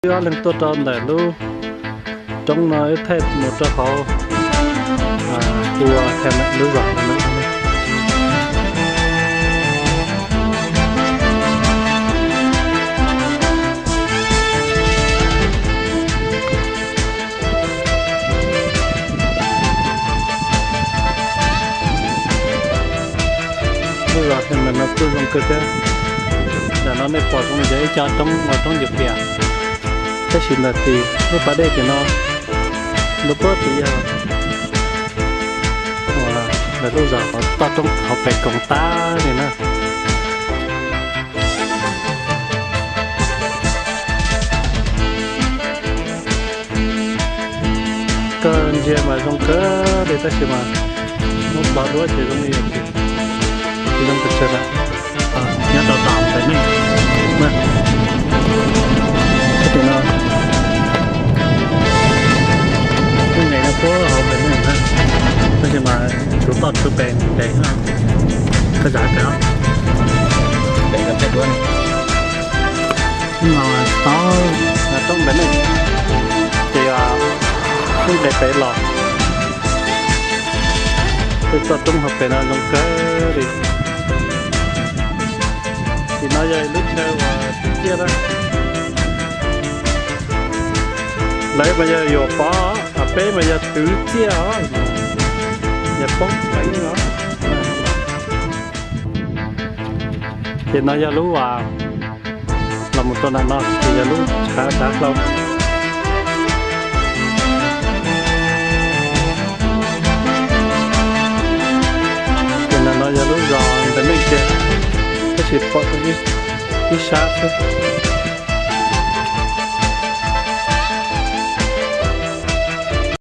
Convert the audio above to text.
Wb ob leeg tuaj rau ntawm lub roob no wb thaij mus rau hauv ua he lub zos no. Lub zos he no kuj zoo kawg thiab. Ntawm no nej pom zoo li yog ib co roob ua roob ncua pias, tab sis ntawm tim lub pas dej tim no lub puag tim yog lawv lub zos toj roob hauv pes koom tag li na. Koj ntsia mas zoo kawg li tab sis mas muab pov duab ces zoo li yog tsis zoo pes tsawg lawm. Nyob rau tom pem neej, tim no, lub neej no puag hauv pem neej na, tab sis mas tsuv toj tsuv pem ntev na. Koj zam pem os, pem pem duab no. Thaum roob pem neej ces lub nqes pem los, tej toj roob hauv pes no zoo kawg li. Tim no yog lub chaw uas twv txiaj na. Lawv mas yog yuam pov, peb mas yog twv txiaj os, yog poob peev os. Ces no yog lub uas los mus rau ntawm no ces yog lub tshav dav hlau. Ces ntawm no yog lub zos ntawm neej kiag, tab sis pom tau ib sab xwb.